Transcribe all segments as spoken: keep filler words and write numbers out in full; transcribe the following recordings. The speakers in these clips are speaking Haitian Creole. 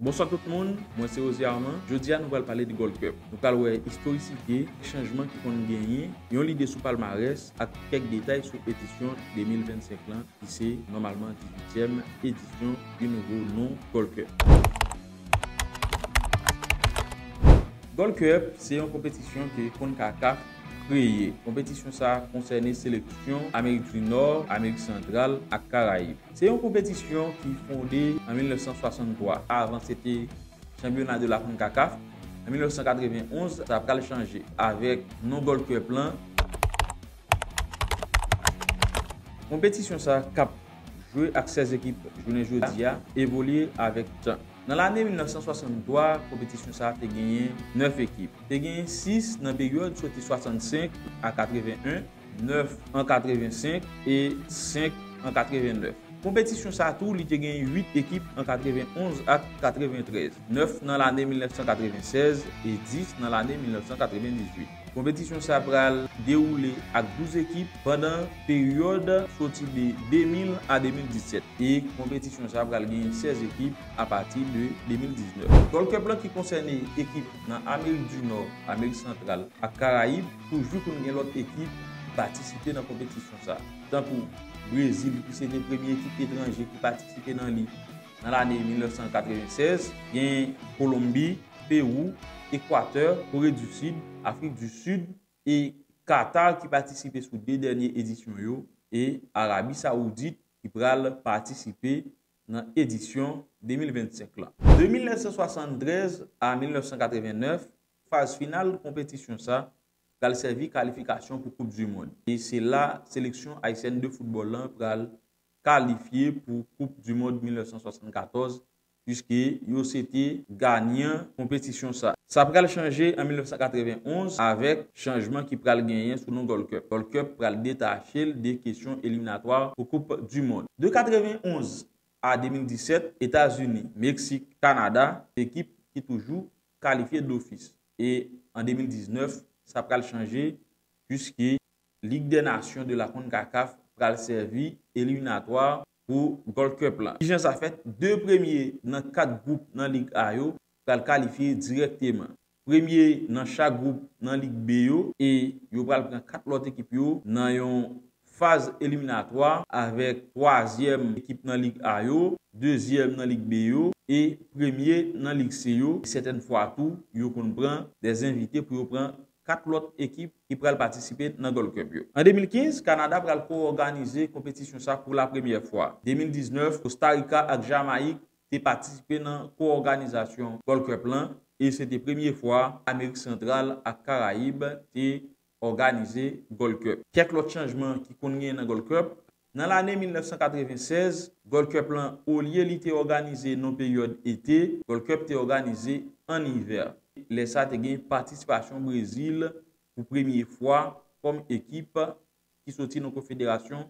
Bonswa tout moun, mwen se Rosie Armand. Jodi a nou pral pale de Gold Cup. Nou pral wè istorisite, chanjman ki konn genyen, yon lide sou palmarès ak kèk detay sou edisyon de mil vennsenk lan, ki se nòmalman dizuityèm edisyon di nouvo non Gold Cup. Gold Cup se yon konpetisyon ke CONCACAF kreye. Konpetisyon sa a konsène seleksyon Amerik di Nò, Amerik Santral ak Karayib. Se yon konpetisyon ki fonde an mil nèf san swasanntwa. Avan, se te Championnat de la CONCACAF. An mil nèf san katrevenn onz, sa pral chanje avèk non Gold Cup lan. Konpetisyon sa k ap jwe ak sèz ekip jounen jodi a evolye avèk tan. Nan lane mil nèf san swasanntwa, konpetisyon sa te genyen nèf ekip. Te genyen sis nan peryòd soti swasannsenk a katrevenn en, nèf an katrevensenk e senk an katrevennèf. Konpetisyon sa tou, li te gen uit ekip an katrevenn onz ak katreventrèz, nèf nan lane mil nèf san katrevensèz e dis nan lane mil nèf san katrevendizuit. Konpetisyon sa pral dewoule ak douz ekip pandan peryòd soti de de mil a de mil disèt e konpetisyon sa pral gen sèz ekip apati de de mil diznèf. Gold Cup lan ki konsène ekip nan Amerik di Nò, Amerik Santral ak Karayib toujou konn gen lòt ekip ki patisipe nan konpetisyon sa, tankou Brezil ki se te premye ekip etranje ki patisipe nan li nan lane mil nèf san katrevennsèz, gen Kolonbi, Pewou, Ekwatè, Kore di Sid, Afrik di Sid e Katar ki patisipe sou de dènye edisyon yo e Arabi Sawoudit ki pral patisipe nan edisyon de mil vennsenk lan. De mil nèf san swasanntrèz a mil nèf san katrevennèf, faz final konpetisyon sa pral sèvi kalifikasyon pou Koup di Mond. E se la seleksyon ayisyèn de foutbòl lan pral kalifye pou Koup di Mond mil nèf san swasannkatòz, piske yo se te ganyan konpetisyon sa. Sa pral chanje an mil nèf san katrevenn onz avèk chanjman ki pral genyen sou non Gold Cup. Gold Cup pral detache l de kesyon eliminatwa pou Koup di Mond. De katrevenn onz a de mil disèt, Etazini, Meksik, Kanada, ekip ki toujou kalifye dofis. E an de mil diznèf, sa pral chanje, piske Ligue des Nations de la CONCACAF pral sèvi eliminatwa pou Gold Cup lan. Kijan sa fèt? De premye nan kat gwoup nan Lig A yo pral kalifye dirèkteman. Premye nan chak gwoup nan Lig B yo e yo pral pran kat lòt ekip yo nan yon faz eliminatwa avèk twazyèm ekip nan Lig A yo, dezyèm nan Lig B yo e premye nan Lig C yo. Sètèn fwa tou, yo konn pran de envite pou yo pran kat lòt ekip ki pral patisipe nan Gold Cup yo. An de mil kenz, Kanada pral ko-òganize konpetisyon sa pou la premyè fwa. De mil diznèf, Kosta Rika ak Jamayik te patisipe nan ko-òganizasyon Gold Cup lan e se te premye fwa Amerik Santral ak Karayib te òganize Gold Cup. Kèk lòt chanjman ki konn genyen nan Gold Cup. Nan lane mil nèf san katrevennsèz, Gold Cup lan, olye li te òganize nan peryòd ete, Gold Cup te òganize an ivè. Lè sa te gen patisipasyon Brezil pou premye fwa kòm ekip ki soti nan konfederasyon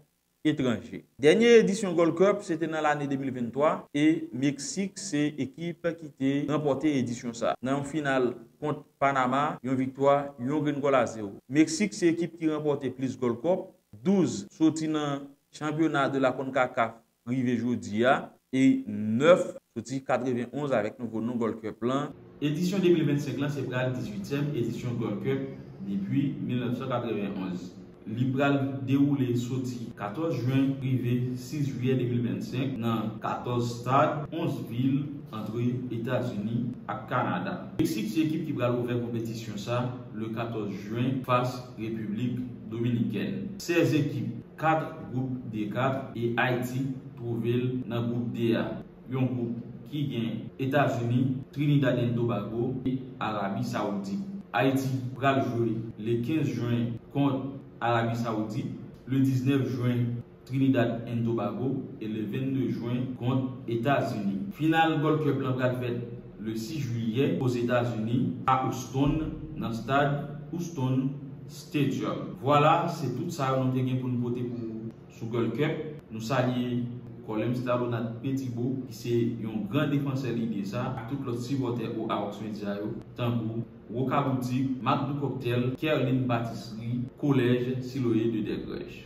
etranje. Dènye edisyon Gold Cup se te nan lane de mil venntwa e Meksik se ekip ki te ranpòte edisyon sa. Nan yon final kont Panama, yon viktwa, yon grenn gòl a zewo. Meksik se ekip ki ranpòte plis Gold Cup, douz soti nan chanpyona de la CONCACAF rive jodi a e nèf soti katrevenn onz avèk nouvo non Gold Cup lan. Edisyon de mil vennsenk lan se pral dizuityèm edisyon Gold Cup depi mil nèf san katrevenn onz. Li pral dewoule soti katòz jen rive sis jiyè de mil vennsenk nan katòz stad, onz vil antre Etazini ak Kanada. Meksik se ekip ki pral ouvè konpetisyon sa le katòz jen fas Repiblik Dominikèn. Sèz ekip, kat gwoup de kat e Ayiti twouve l nan gwoup de a. Yon gwoup ki gen Etazini, Trinidad and Tobago e Arabi Sawoudit. Ayiti pral jwe le kenz jen kont Arabi Sawoudit, le diznèf jen Trinidad and Tobago e le vennde jen kont Etazini. Final Gold Cup lan pral fèt le sis jiyè Ozetazini, a Houston, nan stad Houston Stadium. Vwala, se tout sa yo nou te gen pou n pote pou ou sou Gold Cup. Nou salye Colem Stalonat Petibo, ki se yon gran defansè lide sa, ak tout lòt sipòtè Ohawks Media yo, tankou Roka Boutique, Mac du Cocktail, Kerlin Patisserie, Kolèj Siloé de Desgrèges.